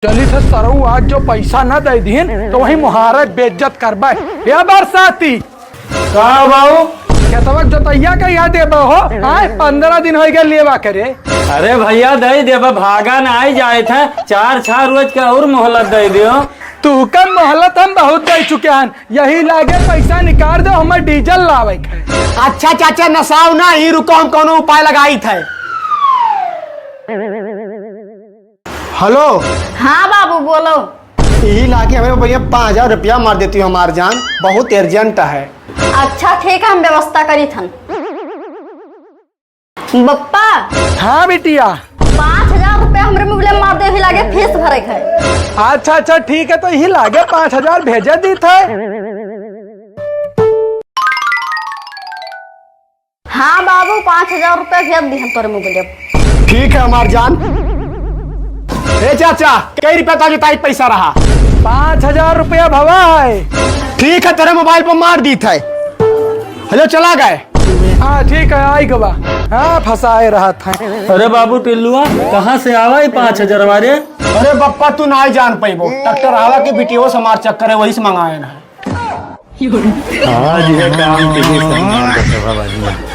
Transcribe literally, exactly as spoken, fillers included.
चली थे सरऊ, आज जो पैसा न दे दीन तो वही मुहारे बेइज्जत करबे। ए बरसाती, का बाबू? खेतवा जोतैया कहिया देबे हो? आय, पन्द्रह दिन होइ गए लेवा करे। अरे भैया, दे देबे, भागा न आई जाए थे, चार छह रोज के और मोहलत दे दियो। तू का मोहलत हम बहुत दे चुके हन, यही लागे पैसा निकाल दो, हमें डीजल लावे के है। अच्छा चाचा, नसाव ना ही, रुको, हम कौनो उपाय लगाई थे। हेलो। हाँ बाबू, बोलो। यही लाके हमें भैया पाँच हजार रुपया मार देती हो हमार जान, बहुत अर्जेंट है। अच्छा ठीक है, हम व्यवस्था करी थन। बप्पा। हाँ बिटिया। पाँच हजार रुपया हमरे मोबाइल में मार दे, यही लागे फीस भरे के है। अच्छा अच्छा ठीक है, तो यही लागे पाँच हजार भेजे दी थे। हाँ बाबू, पाँच हजार रुपया भेज दी हम तोरे मोबाइल। ठीक है हमार जान। ए चाचा, कई रुपया का जोताई पैसा रहा? पाँच हजार रुपया भवा है। ठीक है, तेरे मोबाइल पर मार दी थे। हेलो, चला गए। हाँ ठीक है, आई गवा। हाँ, फंसाए रहा था। अरे बाबू टिल्लुआ, कहाँ से आवा है पाँच हजार वाले? अरे बप्पा, तू ना जान पैबो, ट्रैक्टर आवा के बिटियो से हमार चक्कर है, वही से मंगाए ना। आज ये काम के लिए सम्मान का सभा बाजी।